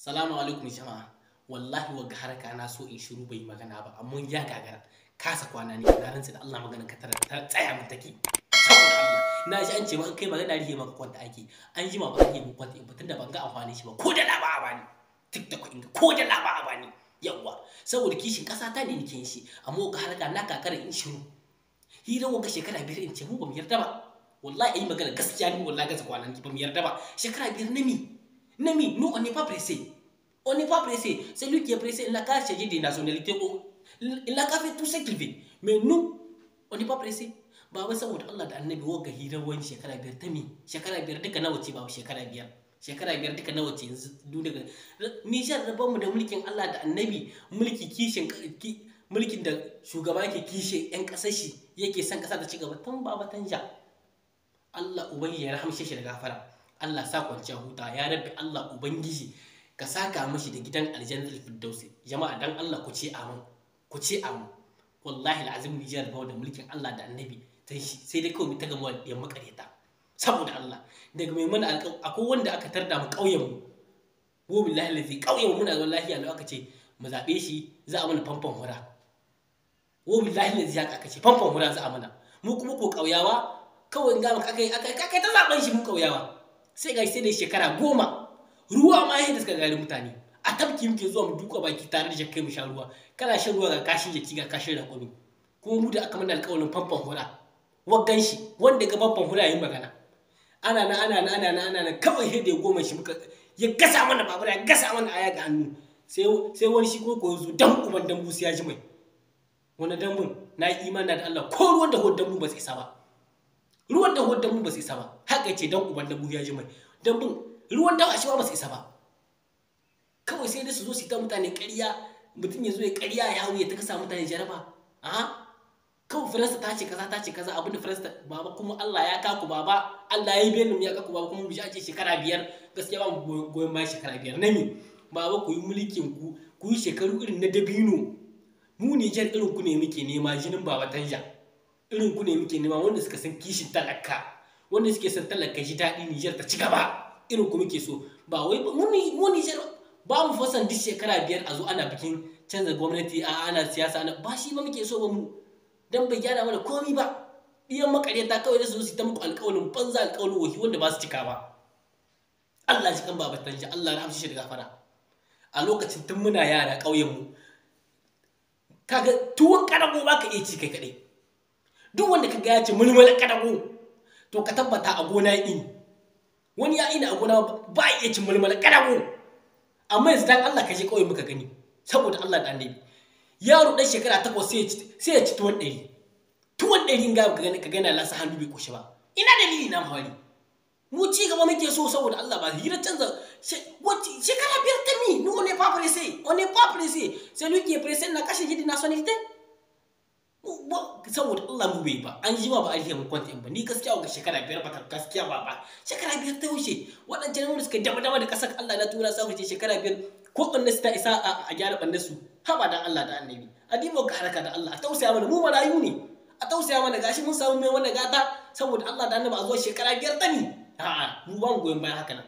Salamu alaikum jama'a. Wallahi wagga haraka na so in shiru bai magana ba, amma ya gagara. Kasa kwana ne, na rantsa da Allah maganar ka tara tsaya mun take. Saboda Allah, na ji an ce ma an kai magana rihe maka kwanta ake. An jima ba rihe mun kwanta in ba tunda ban ga amfanin shi ba. Ko da la ba a bani. TikTok in ga ko da la ba a bani. Yawwa, saboda kishin kasa ta ne nake yin shi, amma wagga haraka na kakara in shiru. Hira wagga shekara 5 in ce mu ba mu yarda ba. Wallahi ayi magana gaskiya ni wallahi gaza kwana ni ba mu yarda ba. Shekara 5 na mi? Na mi? Nous on n'est pas pressé. On n'est pas pressé. C'est lui qui est pressé. Il n'a qu'à changer de nationalité. Il n'a qu'à faire tout ce qu'il veut. Mais nous, on n'est pas pressé. Baba saboda Allah da Annabi wagga hira wani shekara 5 ta mi? Shekara 5 duka nawa ce ba shekara 5. Shekara 5 duka nawa ce yanzu daga Nijar rabon mu da mulkin Allah da Annabi, mulki kishin mulkin da shugaba yake kishe yan kasar shi yake son kasa ta ci gaba tun Baba Tanja. Allah ubangiji ya rahamshe shi da gafara. Allah sa kwanciya huta ya rabbi Allah ubangiji ka saka mashi da gidan aljannatul firdausi. Jama'a dan Allah ku ce amin, ku ce amin. Wallahi alazim Nijar ba da mulkin Allah da Annabi sai sai dai kawai ta gama da makareta. Saboda Allah daga mai mana akwai wanda aka tarda mu kauyen mu, wa billahi lazi kauyen mu muna wallahi Allah aka ce mu zabe shi za a mana famfon hura. Wa billahi lazi haka aka ce famfon hura za a mana. Mu kuma ko kauyawa kawai ga maka akai akai ta zaben shi mu kauyawa. Sai ga sai da shekara 10 ruwa ma yadda suka gari mutane a tafki muke zuwa mu duka baki tare da jakkai mu sha ruwa. Kana shan ruwa ga kashin jaki ga kashin raƙumi. Kuma mu da aka mana alƙawarin famfon hura waggan shi wanda ga famfon hura yayin magana ana na ana na ana na ana na kawai sai da ya goma shi muka ya gasa mana babura ya gasa mana aya ga hannu. Sai wani shi ko ko zo dan uban dambu sai ya ji mai wani dambun. Na yi imani da Allah ko ruwan da hod dambu ba su isa ba, ruwan da hod dambu ba su isa ba. Haka ce dan uban dambu ya ji mai dambun, ruwan dawa shi ba su isa ba. Kawai sai dai su zo su ta mutane ƙarya, mutum ya zo ya ƙarya ya hau ya ta kasa mutane jaraba. A kawai Faransa ta ce kaza ta ce kaza abinda Faransa baba kuma Allah ya kaku baba, Allah ya yi benin ya kaku baba kuma mu ji a ce shekara 5 gaskiya ba mu goyon bayan shekara 5 na mi baba ku yi mulkin ku ku yi shekaru irin na dabino. Mu Nijar irin ku ne muke nema, jinin Baba Tanja irin ku ne muke nema, wanda suka san kishin talaka, wanda suke san talaka ji daɗi Nijar ta ci gaba, irin ku muke so. Ba wai mu Nijar ba mu fasan duk shekara 5 a zo ana bikin canza gwamnati, a ana siyasa ana ba shi ba muke so ba mu, dan bai gyara mana komi ba. Diyan makaryata kawai da su su ta muku alƙawarin banza, alƙawarin wahi wanda ba su cika ba. Allah shi kan Baba Tanja, Allah ya rahamshe shi da gafara. A lokacin tun muna yara ƙauyen mu kaga tuwon karago ba ka iya ci kai kaɗai. Duk wanda kaga ya ce mulmula karago to ka tabbata a gona ya ini. Wani ya ina a gona ba a iya cin mulmula karago. Amma yanzu dan Allah ka je ƙauye muka gani saboda Allah da Annabi. Yaro dan shekara 8 sai ya ci tuwon 100. Tuwon 100 ga ka gani lasa hannu bai koshi ba. Ina dalili na mawali. Mu ci gaba muke so saboda Allah ba hira canza shekara 5 ta mi. Nous on n'est pas pressé, on n'est pas pressé. C'est lui qui est pressé n'a qu'à changer de nationalité. Saboda Allah mu bai ba, an ji ma ba a rihe mu kwanta ba. Ni gaskiya ga shekara 5 ba ta gaskiya ba ba. Shekara 5 ta wuce waɗancan wanda suka dama dama da ƙasar Allah na tura sa wuce shekara 5 ko ɓanna su ta isa a gyara ɓanna su. Haba dan Allah da Annabi a dibo ga haraka da Allah a tausaya mana, mu marayu ne, a tausaya mana gashi mun samu mai wannan gata saboda Allah da Annabi a zo shekara 5 ta ni. A'a mu ba mu goyon bayan haka nan.